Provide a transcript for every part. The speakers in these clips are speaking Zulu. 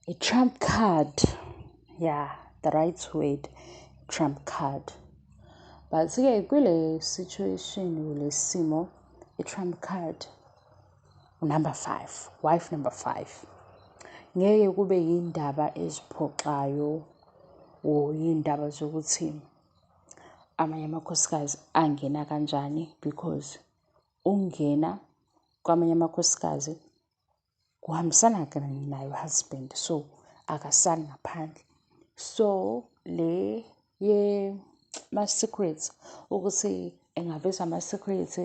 I-trump card, yeah, the right word, trump card. But-ke kule situation, kule simo, i-trump card number five, wife number five. Ngeke kube yindaba eziphoxayo or yindaba zokuthi amanye amakhosikazi angena kanjani, because ukungena kwamanye amakhosikazi kuhambisana naye husband, so akasali ngaphandle. So le ye-ma-secrets, ukuthi engaveza ama-secrets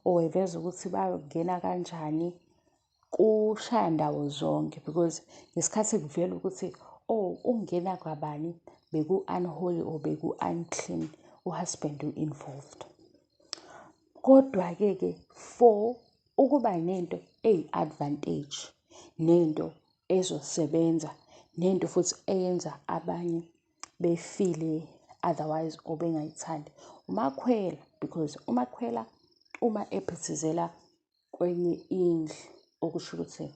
or eveza ukuthi bangena kanjani, kushaya ndawo zonke, because ngesikhathi kuvela ukuthi, oh, ukungena kwabani beku-unholy or beku-unclean, u-husband u-involved. Kodwa-ke ke for ukuba nento eyi-advantage, nento ezosebenza, nento futhi eyenza abanye befile otherwise or bengayithandi uMakhwela, because uMakhwela uma ephithizela kwenye indlu, okusho ukuthi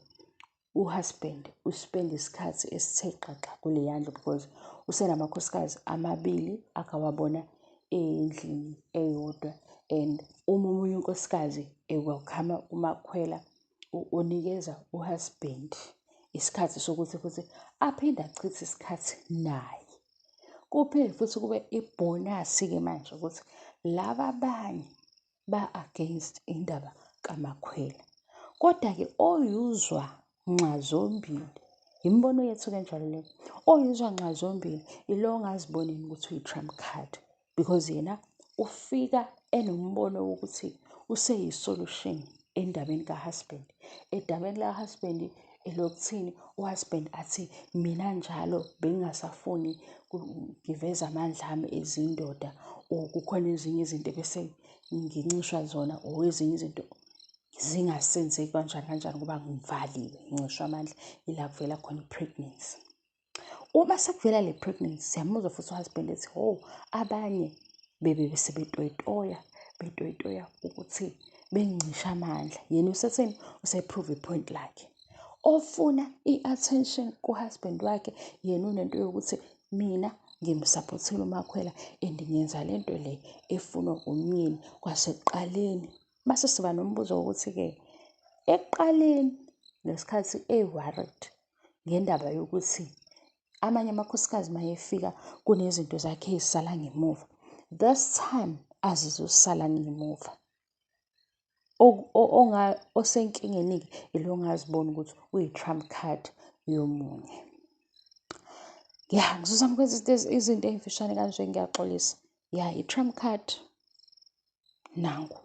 u-husband u-spend isikhathi esithe xaxa kuleya ndlu, because usenamakhosikazi amabili akawabona endlini eyodwa, and uma omunye unkosikazi e-welcome uMakhwela, unikeza u-husband isikhathi sokuthi futhi aphinde achithe isikhathi naye. Kuphinde futhi kube ibhonasi-ke manje ukuthi laba abanye ba-against indaba kaMakhwela. Kodwa-ke oyuzwa nxazombili, imibono yethu-ke njalo le, oyuzwa nxazombili ilo ongazibonini ukuthi uyi-trump card, because yena ufika enombono wokuthi useyi-solution endabeni ka-husband. Edabeni lika-husband elokuthini u-husband athi, "Mina njalo bengingasafuni ngiveze amandla ami ezindoda, or kukhona ezinye izinto ebese ngincishwa zona, or ezinye izinto zingasenzeki kanjani kanjani ngoba ngivaliwe, ngincishwa amandla." Ila kuvela khona i-pregnancy. Uma sekuvela le pregnancy, siyamuzwa futhi u-husband ethi, oh, abanye bebe sebetoyitoya, betoyitoya ukuthi bengincisha amandla. Yena usetheni? Use-prove i-point lakhe. Ofuna i-attention ku-husband wakhe, yena unento yokuthi, "Mina ngim-supportile uMakhwela and ngiyenza lento le efunwa umyeni kwasekuqaleni." Mase siba nombuzo wokuthi-ke ekuqaleni ngesikhathi e-worried ngendaba yokuthi amanye amakhosikazi mayefika kunezinto zakhe ey'sala ngemuva, this time azizosala ngemuva. Osenkingeni-ke ilo ongaziboni ukuthi uyi-trump card yomunye. Ya, ngizozama ukwenza izinto ey'mfishane kanje, ngiyaxolisa. Ya, i-trump card nangu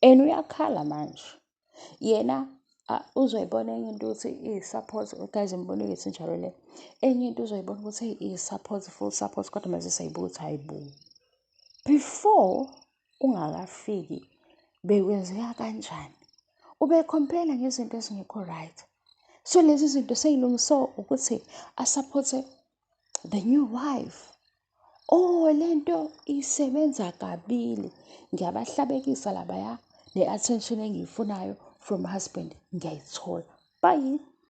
and uyakhala manje. Yena uzoyibona enye into ukuthi iyi-support, guys, imibono yethu injalo le. Enye into uzoyibona ukuthi iyi-support, full support, kodwa mase seyibuka ukuthi, hayi bo, before ungakafiki bekwenzeka kanjani? Ube-complain-a ngezinto ezingekho right. So lezi zinto sey'lungiswe ukuthi a-support-e the new wife. Oh, lento isebenza kabili. Ngiyabahlabekisa labaya, ne-attention engiyifunayo from husband ngiyayithola. Bye.